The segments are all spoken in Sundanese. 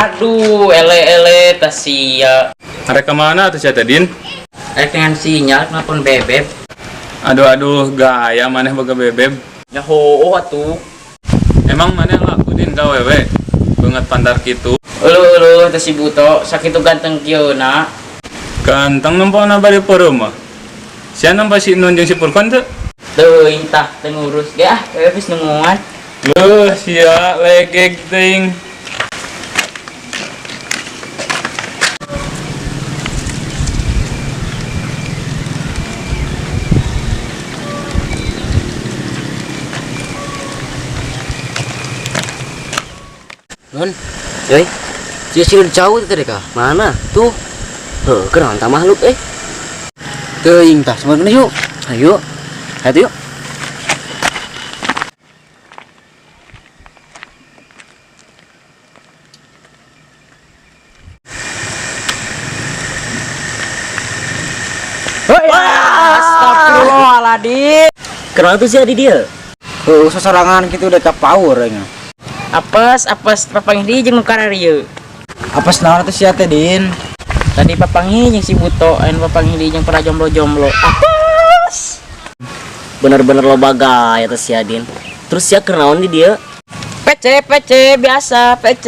Aduh, ele-ele tas sia. Arek kemana tuh sia teh, Din? Arek dengan sinyal nelpon bebeb. Aduh aduh, gaya maneh boga bebeb. Ya hooh atuh. Emang maneh laku Din ka wewe? Beungeut pandar kitu. Euleuh euleuh teh si Buto sakitu ganteng kieu na. Ganteng nempona bari peureum mah. Sia nempo si Nun jeung si Purkon teu? Teuing tah teu ngurus ge ah, bebeb geus nungungan. Leuh sia legeg teuing. Nun, euy. Sia sieun jauh teh kah? Mana? Tuh. Heuh, kunaon tah makhluk euy? Teuing tah, sebenarnya yuk. Ayo. Ayo yuk. Astagfirullahaladzim. Kunaon tuh sia di dieu? Heuh, sosorangan kitu udah ka power aing. Apes, apes papanggih deui jeung nu kararieu. Apes naon atuh sia teh, Din? Tadi papanggih jeung si Buto, anu papanggih deui jeung para jomblo-jomblo. Apes. Bener-bener loba gaya teh sia, Din. Terus sia kunaon di dieu? PC, PC biasa, PC.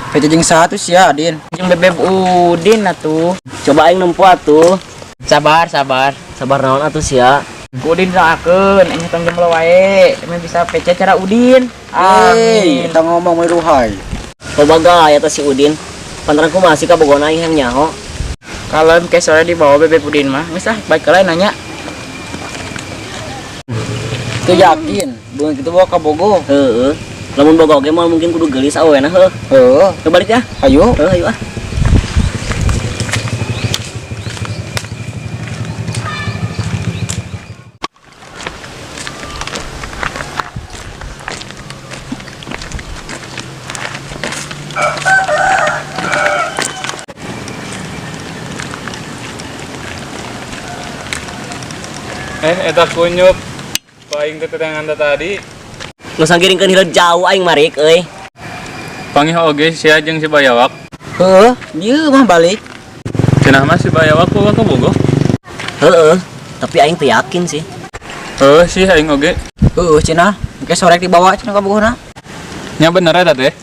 PC jeung saha tuh sia, Din? Jeung bebeb Udin atuh. Coba aing nempo atuh. Sabar, sabar. Sabar naon atuh sia? Ku Udin doakeun, aing tong jomblo wae. Emang bisa PC cara Udin. Amin. Amin. Kita ngomong we ruhai. Loba gaya teh si Udin. Pantaran kumaha sih kabogona aing hayang nyaho. Kalau ke sore dibawa bebeb Udin mah, geus ah, baik lah nanya. Teu yakin, beungeut kitu bawa ka Bogo. Heeh. Lamun boga oge moal mungkin kudu geulis awena heuh. Heuh, Ke balik ya. ayo. Heuh, ayo ah. Eta kunyuk. Ku aing teh teteangan teh tadi. Nu sanggiringkeun hileud jauh aing marik euy. Panggih oge sia jeung si Bayawak. Heuh, dieu mah balik. Cenah mah si Bayawak boga ka Bogo. Heeh, tapi aing teu yakin sih. Heuh sih aing oge. Heuh, cenah. Engke sore dibawa cenah ka Bogona. Nya bener eta teh.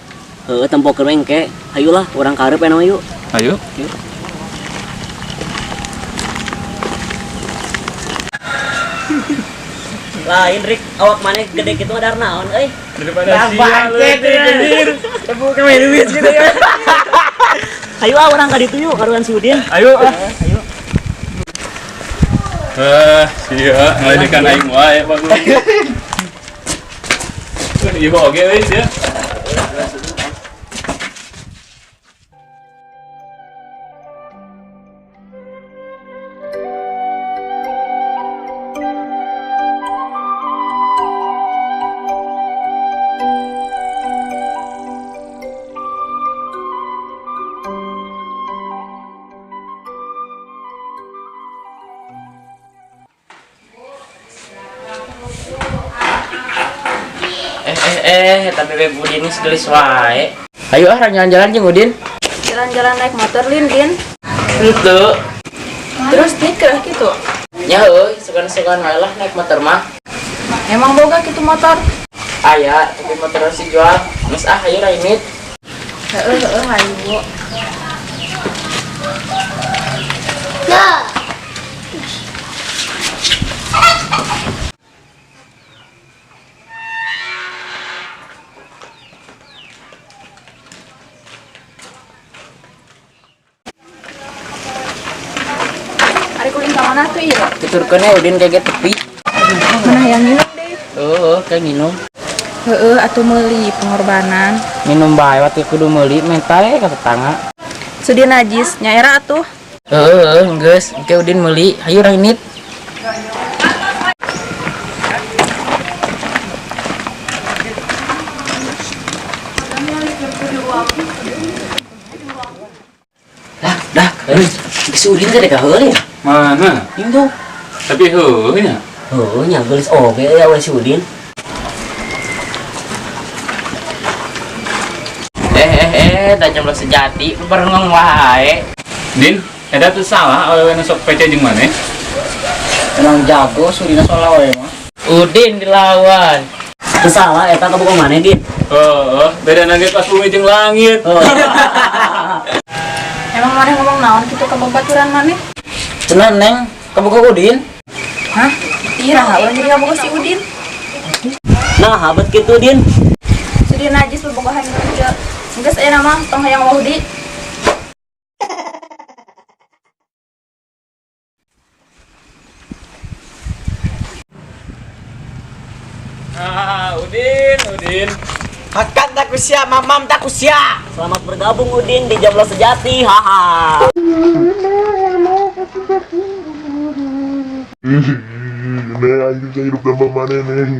Heeh, tempokeun we engke. Hayulah, urang ka hareup ena mah yuk. Ayo. Yuk. Lain Rik, awak maneh gede kitu ngadar naon euy? Daripada sia leutik anjir. Tepuk ke duit gitu ya. Hayu ah urang ka ditu yuk, karuan si Udin. Ayo ah. Ayo. Sia ngaledekan aing wae bagus. Ieu oge euy sia. Eta bebeb Udin geus geulis wae. Ayo ah jalan-jalan jeung Udin. Jalan-jalan naik motor lin, Din. Henteu. Terus nikah gitu. Nya heuh, sugan-sugan wae lah naik motor mah. Emang boga gitu motor? Aya, tapi motor si jual. Geus ah, ayo raimit. Heeh, heeh, hayu. Ari kuring ka mana tuh ieu? Tuturkeun we Udin kayak tepi. Mana hayang minum deh. Heeh, kayak minum. Heeh, atuh meuli pengorbanan. Minum bae waktu kudu meuli menta we ka tetangga. Sudi najis, nyaera atuh. Heeh, geus, engke Udin meuli. Hayu rainit. Lah, dah, euy. Si Udin teh dek heula ya? Mana? Ieu tuh. Tapi heueuh nya. Heueuh nya geulis oge euy awe si Udin. Da jomblo sejati barengong wae. Din, eta tuh salah awewe nu sok PC jeung maneh. Emang jago Sudina soal awewe mah. Udin dilawan. Teu salah eta kabogoh maneh, Din. Oh, beda nangge pas bumi jeung langit. Oh. Emang maneh ngomong naon kitu ka babaturan maneh? Cenah Neng, kabogoh Udin. Hah? Iraha urang jadi kabogoh si Udin. Nah, habet kitu, Din. Sudi najis bobogohan jeung ieu. Geus aya mah tong hayang wau di. Ah, Udin, Udin. Hakan tak kusia, mamam tak kusia. Selamat bergabung Udin di Jomblo Sejati. Haha. Neng, aing bisa hidup tanpa maneh, Neng.